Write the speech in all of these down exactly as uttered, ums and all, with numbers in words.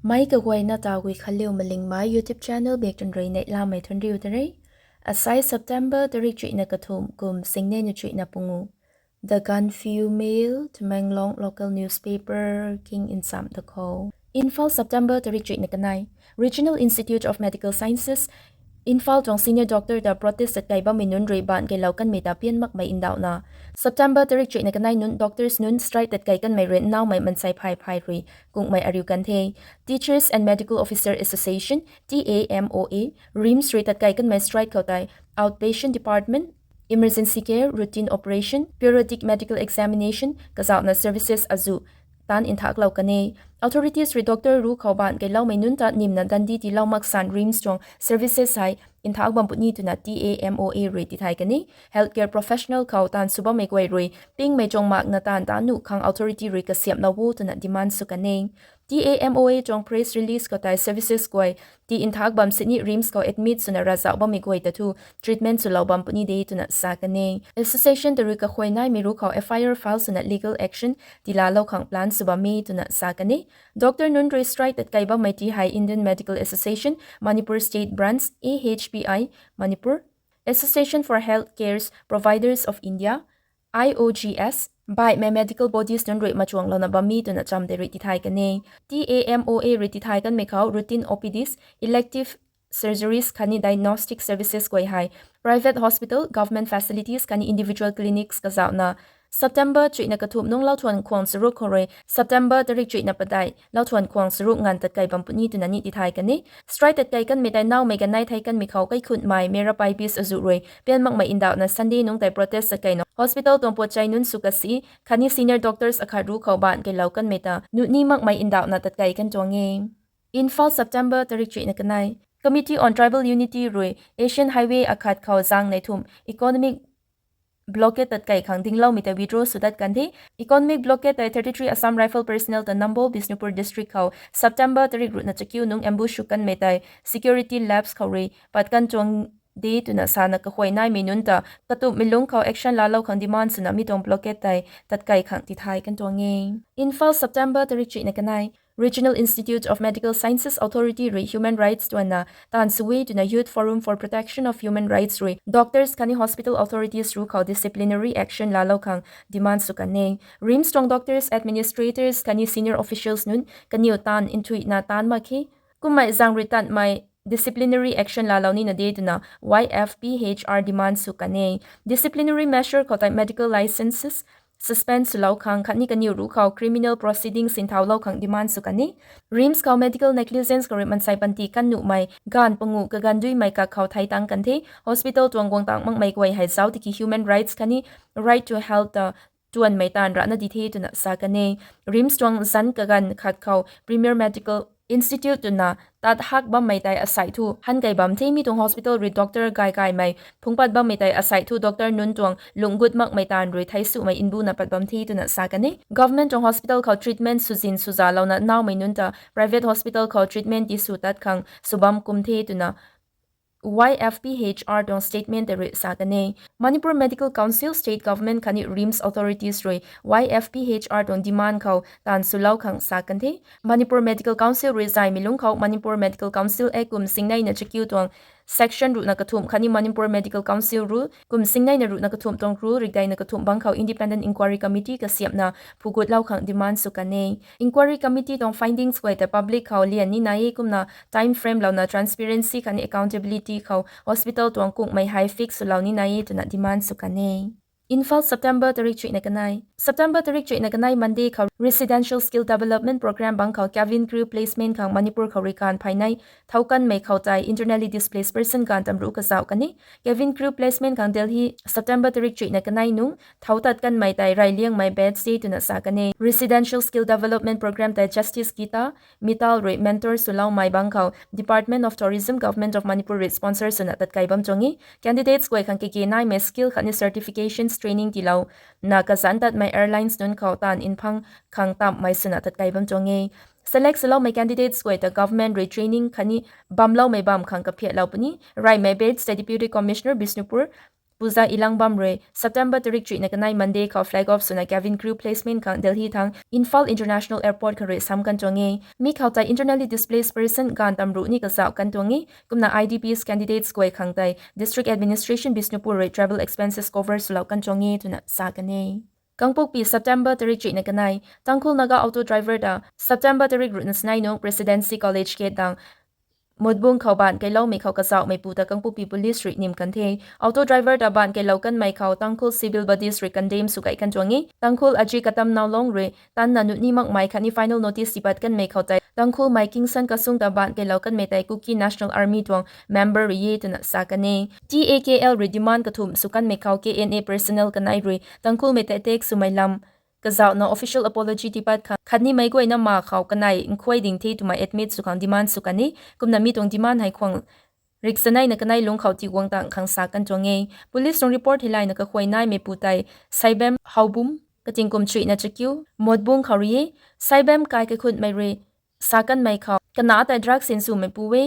Mei kaguayna ta Guikhanliu Malingmei YouTube channel bak tun rui neihlamei thunc riu ta re. Asai September tarik chuihna kathumh kum singnei na chuihna pungu. The Gaanphiu Mail, Tamenglong local newspaper king nsam da khou. Imphal, September tarik chuihna kanei. Regional Institute of Medical Sciences, Imphal tuang senior doctor ta protest tatkei bammei nunc rui baanc keilou kanmei ta pian makmei ndauhna, September tarik chuihna kanei nunc doctors nunc strike tatkei kanmei rui naumei mansei phay phay rui kungmei ariu kan the. Teachers and Medical Officer Association, T A M O A, RIMS rui tatkei kanmei strike khou tei outpatient department, emergency care, routine operation, periodic medical examination kazauhna services azuh taanc nthaklou kan e. Authorities rui doctor ruc khou baanc keiloumei nunc ta nimna dandi tiilou maksan RIMS tuang services hei nthak bam puni twna T A M O A rui tithay kan e. Healthcare professional khou taanv sw bammei guay rui pingmei tuang makna taanv ta nuh khang authority rui kasiamhlou o twna demand sw kan e. T A M O A tuang press release khou tei services guay ti nthak bam sini RIMS khou admit swna ravzauh bammei guay ta thu treatment swlou bam puni de twna sa kan e. Association ta rui kakhuay naimei ruc khou F I R file swna legal action tiilaalou khang plan sw bam e twna sa kan e. Doctor nunc rui strike tatkei bammei ti hei Indian Medical Association, Manipur State Branch, A H P I, Manipur, Association for Health Cares Providers of India, I O G S, baihmei medical bodies nunc rui machuanglouna bam e twna cham tei rui tithay kan e. T A M O A rui tithay kanmei khou routine O P Ds, elective surgeries khatni diagnostic services guay hei private hospital, government facilities khatni individual clinics kazauhna September chuihna kathumh nungc lauthuan khwang charuk khou rui September tarik chuihna padeih lauthuan khwang charuk nganv tatkei bam puni twna ni tithay kan e. Strike tatkei kanmei tei naumei ganei thei kanmei khou kaikhunhmei Meera Pai Peace azuh rui pian makmei ndauhna Sunday nungc tei protest takkeina hospital tuang puatchei nunc sw kasi khatni senior doctors akhat ruc khou baanc keilou kanmei ta nuh ni makmei ndauhna tatkei kan tuang e. Imphal, September tarik chuihna kanei. Committee on Tribal Unity rui Asian Highway akhat khou zaeng nei thumh economic blockade tatkei khang dingloumei ta withdraw sw dat kan the. Economic blockade tei thirty-three Assam Rifle personnel ta Nambol, Bishnupur district khou September tarik ruhna chakiu nungc ambush sw kanmei tei security lapse khou rui pat kan tuang de twna sana kakhuay naimei nunc ta katumhmei lungc khou action laalou khang demand swna mi tuang blockade tei tatkei khang tithay kan tuang e. Imphal, September tarik chuihna kanei. Regional Institute of Medical Sciences Authority rui human rights tuanna taanv sw e twna Youth Forum for Protection of Human Rights rui doctors khatni hospital authorities ruc khou disciplinary action laalou khang demand sw kan e. RIMS tuang doctors, administrators khatni senior officials nunc kaniw taanv nthuihna taanc mak khe. Kummei zaeng rui tanmei disciplinary action laalou nina de twna Y F P H R demand sw kan e. Disciplinary measure khou tei medical licenses suspend swlou khang khatni kaniw ruc khou criminal proceedings nthaulou khang demand sw kan e. RIMS khou medical negligence khou rui mansei panty kan nuhmei gaanv panguh kaganv duimei kak khou thei tang kan the. Hospital tuang guang tang makmei guay hei zauc tiki human rights khatni right to health ta tuanmei taanv rana di the twna sa kan e. RIMS tuang zanc kaganv khat khou Premier Medical Institute twna tat hak bammei tei asei thu han kei bam the. Mi tuang hospital rui doctor gay gaymei phungc pat bammei tei asei thu doctor nunc tuang lungc gut makmei taanv rui thei sumei mbuna pat bam the twna sa kan e. Government tuang hospital khou treatment swzin swzalouna naumei nunc ta private hospital khou treatment ti sw tat khang sw bam kum the twna Y F P H R tuang statement tei rui sa kan e. Manipur Medical Council, State Government khatni RIMS authorities rui Y F P H R tuang demand khou taanv swlou khang sa kan the. Manipur Medical Council rui zaymei lungc khou Manipur Medical Council Act kum singneina chakiu tuang section ruhna kathumh khatni Manipur Medical Council rule kum singneina ruhna kathumh tuang rule rikdeina kathumh bangc khou independent inquiry committee kasiamhna phugutlou khang demand sw kan e. Inquiry committee tuang findings guay ta public khou lian ni nai e kumna time frame louna transparency khatni accountability khou hospital tuang kungmei hei fix swlou ni nai e twna demand sw kan e. Imphal, September tarik chuihna kanei. September tarik chuihna kanei Monday khou Residential Skill Development Programme bangc khou cabin crew placement khang Manipur khou rui kaanv phay nei thau kanmei khou tei internally displaced person gaanv tam ruc kazauh kan e. Cabin crew placement khang Delhi, September tarik chuihna kanei nungc thau tat kanmei tei rey liangmei batch de twna sa kan e. Residential Skill Development Programme tei Justice Geeta Mittal rui mentor swloumei bangc khou Department of Tourism, Government of Manipur rui sponsor swna tatkei bam tuang e. Candidates guay khang kage naimei skill khatni certifications training tiilouna kazanc tatmei airlines nunc khou taanv nphang khang tamhmei swna tatkei bam tuang e. Select swloumei candidates guay ta government rui training khatni bamloumei bam khang kaphiatlou puni. Reymei batch tei Deputy Commissioner Bishnupur Puja Elangbam rui September tarik chuihna kanei Monday khou flag off swna cabin crew placement khang Delhi thang Imphal International Airport kha rui sam kan tuang e. Mi khou tei internally displaced person ganv tamruh ni kazauh kan tuang e. Kumna I D Ps candidates guay khang tei District Administration Bishnupur rui travel expenses cover swlou kan tuang e twna sa kan e. Kangpokpi September tarik chuihna kanei Tangkhul Naga auto driver ta September tarik ruhna sanei nung Presidency College Gate dang Motbung khou baanc keiloumei khou kazauhmeipu ta Kangpokpi Police rui nim kan the. Auto driver ta baanc keilou kanmei khou Tangkhul civil bodies rui condemn sw kai kan tuang e. Tangkhul Aji Katam Naulong rui tanna nuni makmei khatni final notice tipat kanmei khou tei Tangkhulmei Kingson Kasung ta baanc keilou kanmei tei Kuki National Army tuang member rui e twna sa kan e. T A K L rui demand kathumh sw kanmei khou K N A personnel kanei rui Tangkhulmei tei attack swmei lam kazauhna official apology tipat khang khatni meic guayna ma khou kanei nkhuai ding the twmei admit sw khang demand sw kan e. Kumna mi tuang demand hei khwang rik saneina kanei lungc khou tiguang tang khang sa kan tuang e. Police tuang report hei layna kakhuay naimeipu tei Saibem Haobum, kating kum chuihna chakiu, Motbung khou rui e. Saibem kai kaikhunmei rui sa kanmei khou kana tei drug sinswmeipu e,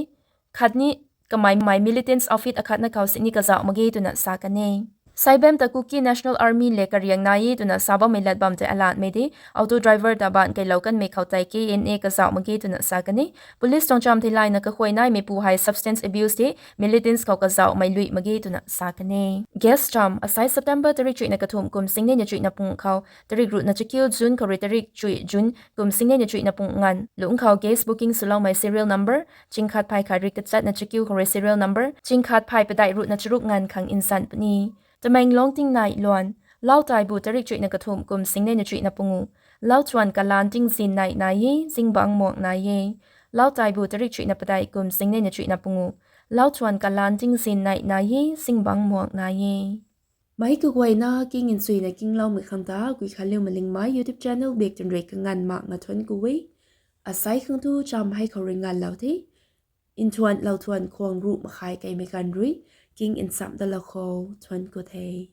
khatni kamei militants outfit akhatna khou sini kazauh mak ge twna sa kan e. Saibem ta Kuki National Army le kariang nai e twna sa bammei lat bam tei alatmei de. Auto driver ta baanc keilou kanmei khou tei K N A kazauh mak ge twna sa kan e. Police tuang cham thei layna kakhuay naimeipu hei substance abuse de, militants khou kazauhmei lui mak ge twna sa kan e. Gas cham asai September tarik chuihna kathumh kum singnei na chuihna pung khou tarik ruhna chakiu June khou rui tarik chuih June kum singnei na chuihna pung nganv lungc khou gas booking swloumei serial number chingkhat phay khat rik tachatna chakiu khou rui serial number chingkhat phay padeih ruhna charuk nganv khang nsan puni. Tamenglong tingnai luan, Lau Taibu tarik chuihna kathumh kum singnei na chuihna pungu. Lau Chuan kalan tingzin nai nai e, zingbangc muang nai e. Lau Taibu tarik chuihna padeih kum singnei na chuihna pungu. Lau Chuan kalan tingzin nai nai e, zingbangc muang nai e. Meic kaguayna king nchuina kingloumei khang ta Guikhanliu Malingmei YouTube channel bak twn rui kanganv makna thuanc ku e. Asai khang tu cham hei khou rui nganvlou the. Nthuanlou thuan khwang ruh makhai keimei ganv rui king nchamh dalou khou thuanc ku the.